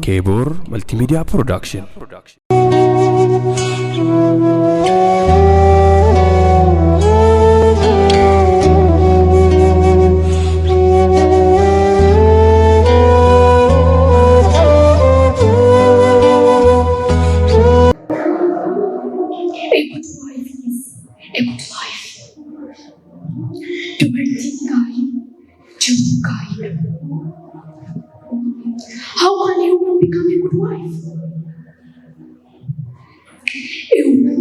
Keeboor Multimedia Production. A good wife is a good life. Dubartiin gaariin jiruu gaariidha. How can a woman become a good wife? A woman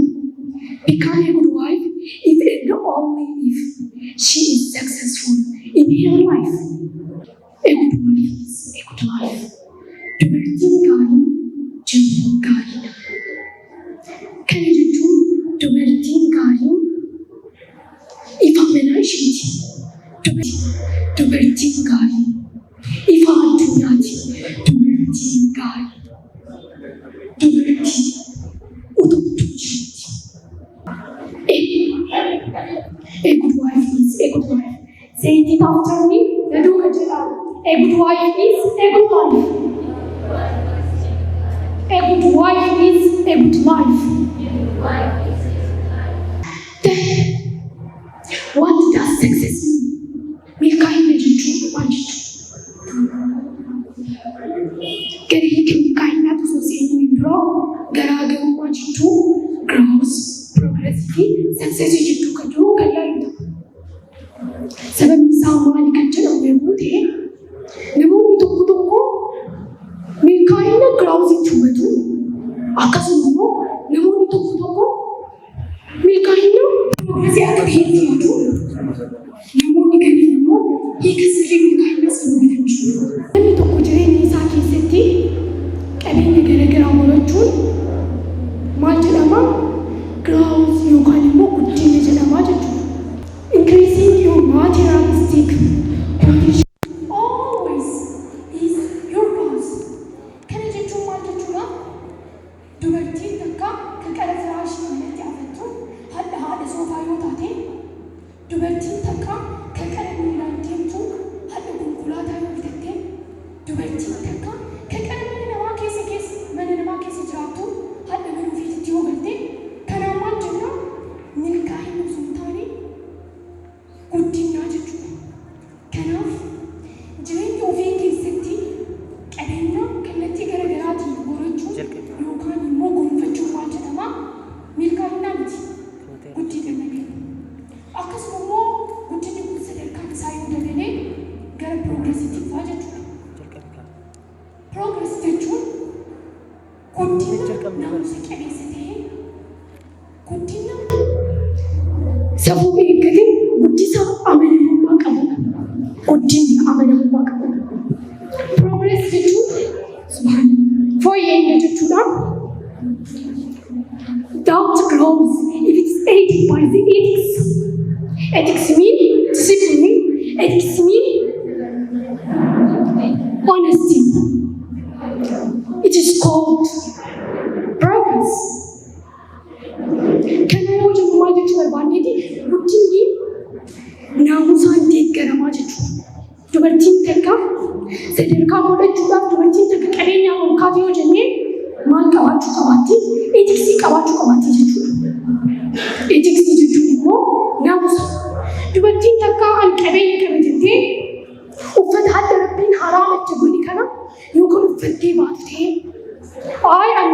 become a good wife if and only if she is successful in her life. A good wife is a good life. Dubartiin gaariin jiruu gaariidha. Kana jechuun dubartiin gaariin ifa manaa isheeti. Dubartiin gaariin ifa addunyaati. Dubartiin gaariin dubartii utubtuu jiruuti. A good wife is a good life. Say it after me. Na duuka jedhaa. A good wife is a good life. A good wife is a good life. Then, what does success mean? Milkaa'ina jechuun maal jechuudha? Gara hiika milkaa'inaatti osoo seenuun dura garaagarummaa jidduu growth, progress fi success jidduu kan jiru kan ilaallu ta'a. Sababni isaa maali kan jedhamu yommuu ta'e, namoonni tokko tokko milkaa'ina growthitti hubatu, akkasuma immoo namoonni tokko tokko milkaa'ina progressii akka ta'etti yaadu, namoonni gariin immoo hiika sirrii milkaa'ina sana hubatan jiru. Namni tokko jireenya isaa keessatti qabeenya garaagaraa horachuun maal jedhama? Growth yookaan immoo guddina jedhama jechuudha. Increasing your materialistic potential always is your growth. Kana jechuun maal jechuudha? Dubartiin takka kan qara firaashii manatti afattu hadha haadha soofaa yoo taate, dubartiin takka kan qara miilaan deemtu hadha konkolaataa yoo bitatte, dubartiin takka kan qara mana namaa keessa jiraattu hadha mana ofiitti yoo galte, kanaan maal jenna? Milkaa'ina osoo hin taane guddinaa jechuudha. Kanaaf jireenya ofii keessatti qabeenya kallattii gara garaatiin horachuu yookaan immoo gonfachuun maal jedhama? Milkaa'inaa miti. Guddina malee. Akkasuma immoo guddinni kun sadarkaan isaa yoo dabalee gara progressiitti dhufaa jechuudha. Progress jechuun guddina naamusa qabeessa ta'e, guddina safuu eeggate, guddisa amanamummaa qabudha. Guddinni amanamummaa qabudha. Progress jechuun subhaana fooyya'ina jechuudha. That grows if it's aided by the ethics. Ethics mean discipline. Ethics mean honesty. It is called progress. Kana yoo jennu maal jechuu barbaanneeti? Guddinni naamusaan deeggaramaa jechuudha. Dubartiin takka sadarkaa godhachuudhaaf, dubartiin takka qabeenyaa ol kaate yoo jennee, maal qabaachuu qabaatti? Ethicsii qabaachuu qabaatti jechuudha. Ethicsii jechuun immoo naamusa. Dubartiin takka an qabeenya qaba jettee uffata adda Rabbiin haraama itti godhi kana yookaan uffattee baatu ta'e, ay an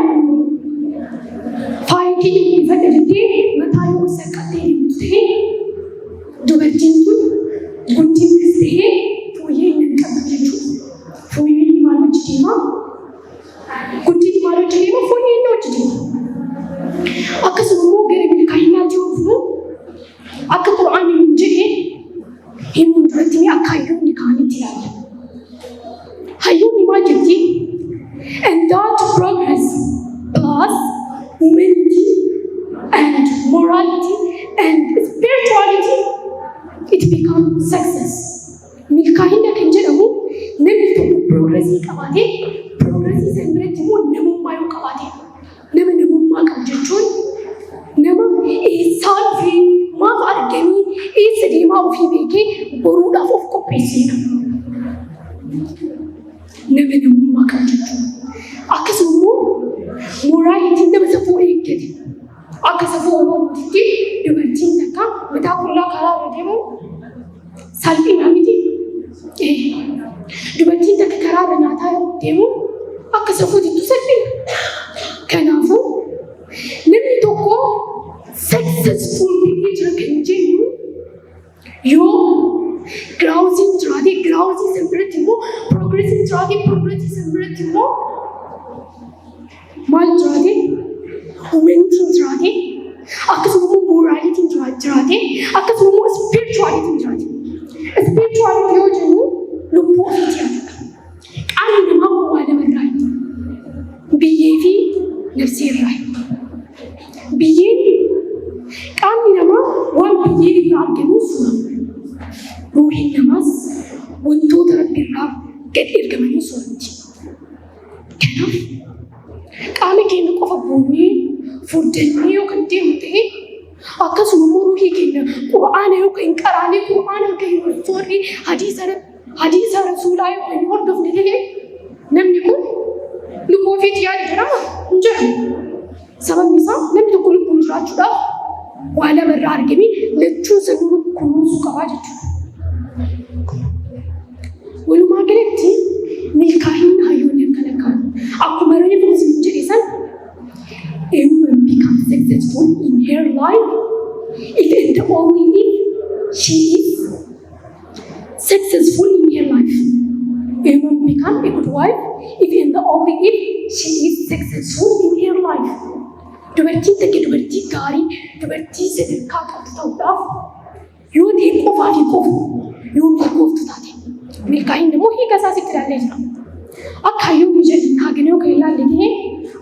faaya kiyya uffadha jettee mataa yoo saqqattee deemtu ta'e, dubartiin tun guddinnis ta'ee fooyya'ina hin qabdu jechuudha. Fooyya'inni maal hojii deema? Guddinni maal hojii deema? Fooyya'inni hojii deema. Akkasuma immoo gara milkaa'inaatti yoo dhufnu, akka Qur'aanni nuun jedhe himuun duratti mee akka hayyoonni kaanitti ilaalla. Hayyoonni maal jetti? And that progress plus humanity and morality and spirituality, it becomes success. Milkaa'ina kan jedhamu namni tokko progressii qabaatee, progressii san biratti immoo namummaa yoo qabaate. Nama namummaa qabu jechuun nama eessaa dhufee, maaf argamii, eessa deemaa ofii beekee boruudhaaf of qopheessedha. Nama namummaa qabu jechuudha. Akkasuma immoo moralityn nama safuu eeggate. Akka safuu Oromootitti dubartiin takka mataa qullaa karaa irra deemu salphina miti. Dubartiin takka karaa irra nyaataa deemu akka safuutittu salphina. Kanaafuu namni tokko successful ta'ee jira kan jennu yoo growthiin jiraate, growthii san biratti immoo progressiin jiraate, progressii san biratti immoo maal jiraate, humanityn jiraate, akkasuma immoo moralityn jiraate, akkasuma immoo spiritualityn jiraate. Spirituality yoo jennu lubbuu ofiiti yaadudha. Qaamni namaa kun waa lamarraa, biyyee fi nafsee irraa. Biyyeen, qaamni namaa waan biyyee irraa argamuuf suurama. Ruuhiin namaas wantoota Rabbi irraa gad ergamanii suuramti. Kanaaf qaama keenya qofa buunee furdannee yoo kan deemu ta'e, akkasuma immoo ruuhii keenya Qur'aana yoo kan hin qaraane, Qur'aana kan hin hordoofne, hadiisa rasuulaa yoo kan hin hordofne ta'e, namni kun lubbuu ofiitti yaada jedhama hin jedhamu. Sababni isaa namni tokko lubbuun jiraachuudhaaf waa lama irraa argamee lachuu sanuu kunuunsuu qabaa jechuudha. Walumaa galatti milkaa'inni hayyoonni akka lakkaa'an akkuma reefu isin jedhe san, a woman becomes successful in her life if and only if she is successful in her life. A woman become a good wife if and only if she is successful in her life. Dubartiin takka dubartii gaarii, dubartii sadarkaa qabdu ta'uudhaaf yoo ta'e qofaa fi qofa yoo milkooftu taate. Milkaa'inni immoo hiika isaa sitti ilaallee jira. Akka hayyoonni jedhan hagana yoo kan ilaalle ta'e,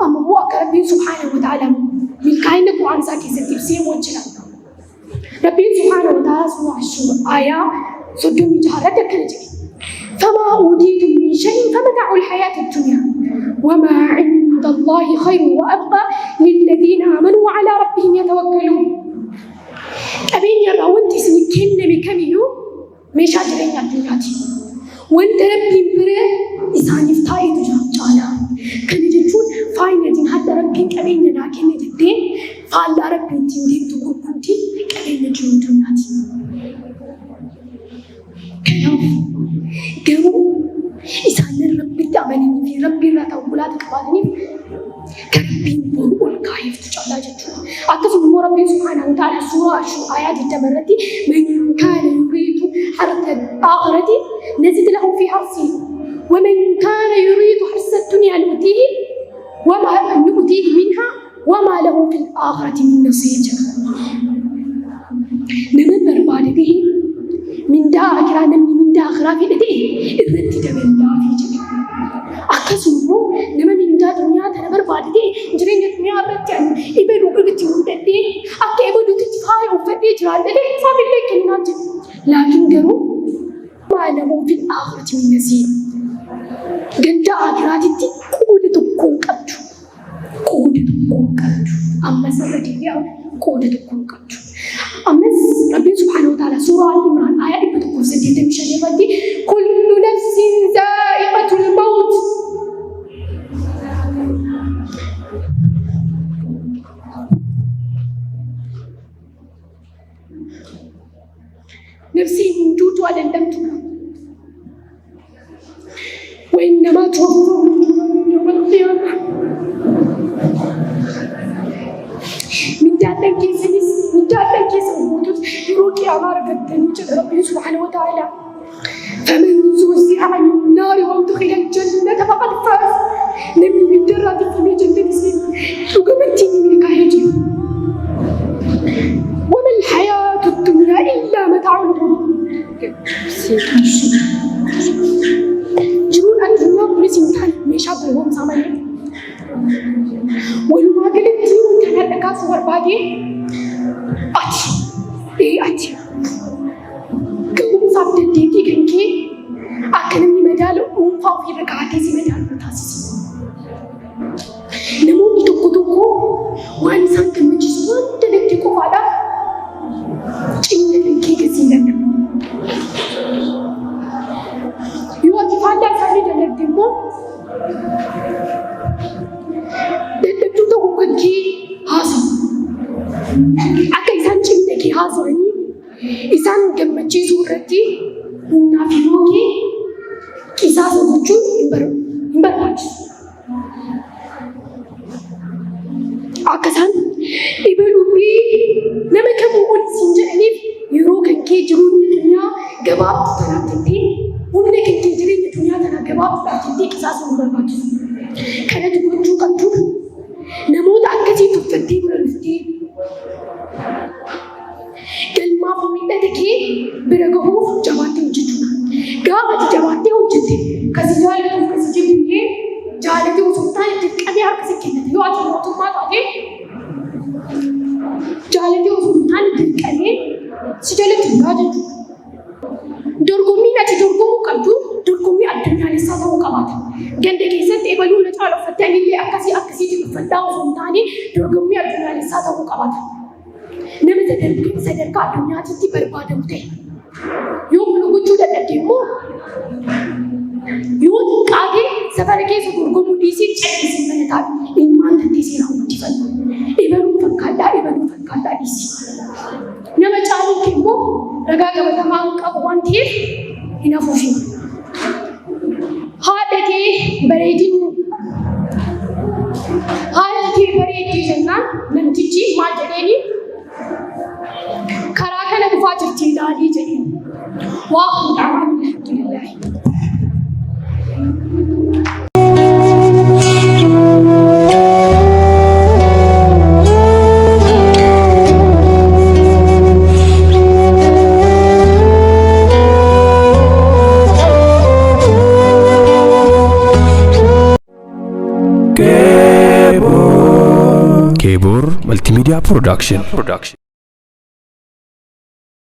amma immoo akka Rabbiin subhaanahu wa ta'ala milkaa'ina Qur'aan isaa keessatti ibsee wajjin ilaalla. Rabbiin subhaanahu wa ta'ala suuraa Ashuur aayaa 36 irratti akkana jedhe. فما أوتيتم من شيء فمتاع الحياة الدنيا وما عند الله خير وأبقى للذين آمنوا وعلى ربهم يتوكلون. Qabeenya irraa wanti isin kenname kamiyyuu meeshaa jireenya addunyaati. Wanta Rabbiin bira isaaniif taa'etu jira caalaa. Kana jechuun faayinatiin hadha Rabbiin qabeenya naa kenne jettee faallaa Rabbiin ittiin deemtu kun hundi qabeenya jiru addunyaati. Kanaaf garuu isaanin Rabbitti amananii fi Rabbi irraa tawwakkulaata qabaataniif kan Rabbiin boru ol kaa'eeftu caalaa jechuudha. Akkasuma immoo Rabbiin subhaanahu wa ta'ala suuraa Ashuur aayaa 20 irratti من كان يريد حرث الآخرة نزد له في حرثه ومن كان يريد حرث الدنيا نؤتيه وما نؤتيه منها وما له في الآخرة من نصيب jedha. Nama barbaade ta'e mindaa akiraa, namni mindaa akiraa fedhe ta'e irratti daballaafii jedhe. Akkasuma immoo nama mindaa duniyaa tana barbaade ta'e, jireenya duniyaa irratti ani ebaluu itti hundadhee akka ebaluutti faaya uffadhee jiraadhe ta'e, isaaf illee kennaa jedhe. Laakiin garuu ما له في الآخرة من نصيب. Ganda akiraatitti qooda tokko hin qabdu. Qooda tokko hin qabdu. Ammas irra deebi'a, qooda tokko hin qabdu. Ammas Rabbiin subhaanahu wa ta'ala suuraa Al-Imraan aayaa 185 irratti كل نفس ذائقة الموت. Nafsiin hunduutu adandamtudha. وإنما توفون يوم القيامة. Mindaan keessanis, mindaan keessa guutus yeroo qiyaamaa argattanii jedha Rabbiin subhaanahu wa ta'ala. فمن زحزح عن النار وأدخل الجنة فقد فاز. Namni ibiddarraa tikfamee jannata seenu dhugumatti inni milkaa'ee jira. وما الحياة الدنيا إلا متاع الغرور. Jiruun addunyaa kunis hin taane meeshaa gowwoomsaa malee. Walumaa galatti wanta ani kaasuu barbaade, ati ga'umsaaf dandeettii kan kee akka namni madaala dhuunfaa ofiirra kaa'atee si madaalu taasisa. Namoonni tokko tokko waan isaan gammachiisu waan dalagde qofaadhaaf cimina kan kee gasii lallabu. Dadhabduu ta'uu kan kee haasa'u. Akka isaan cimina kee haasa'anii isaan gammachiisuu irratti humnaa fi yeroo kee qisaasa gochuun hin barbaachisu. Akka isaan ebaluu fi nama kamuu ol siin jedhaniif yeroo kan kee jiruun duniyaa gabaabduu tanaaf jettee humna kan kee jireenya duniyaa tanaa gabaabduudhaaf jettee qisaasuu hin barbaachisu. Kanatu gochuu qabdu namoota akkasii tuffattee bira dhuftee galmaaf mul'ata kee bira gahuuf jabaattee hojjechuudha. Gaafa ati jabaattee hojjette kasi jaallatuuf kasi jibbullee jaalatee osoo hin taane dirqamee harka si kennate. Yoo ati mootummaa taate jaalatee osoo hin taane dirqamee si jalatti bulaa jechuudha. Dorgommiin ati dorgomuu qabdu dorgommii addunyaalessaa ta'uu qabaata. Ganda keessatti ebaluun na caala uffattee anillee akkasii akkasiitiin uffadhaa osoo hin taane dorgommii addunyaalessaa ta'uu qabaata. Nama sadarkaa addunyaatitti barbaadamu ta'e. Yoo kana gochuu dadhabde immoo yoo xiqqaate safara keessa dorgomuu dhiisii callisii mana taa'e ilmaan tantee seeraan guddifadhu. Ebaluu fakkaadhaa ebaluu fakkaadhaa dhiisi. Nama caaluu kee immoo ragaa qabatamaa hin qabu waan ta'eef hin hafuufin. Haadha kee bareedin haadha kee bareeddii jennaan namtichi maal jedheeni karaa kana dhufaa jirti ilaalii jedheen. Waa hundaa alhamdulillahi. Keebor Multimedia Production.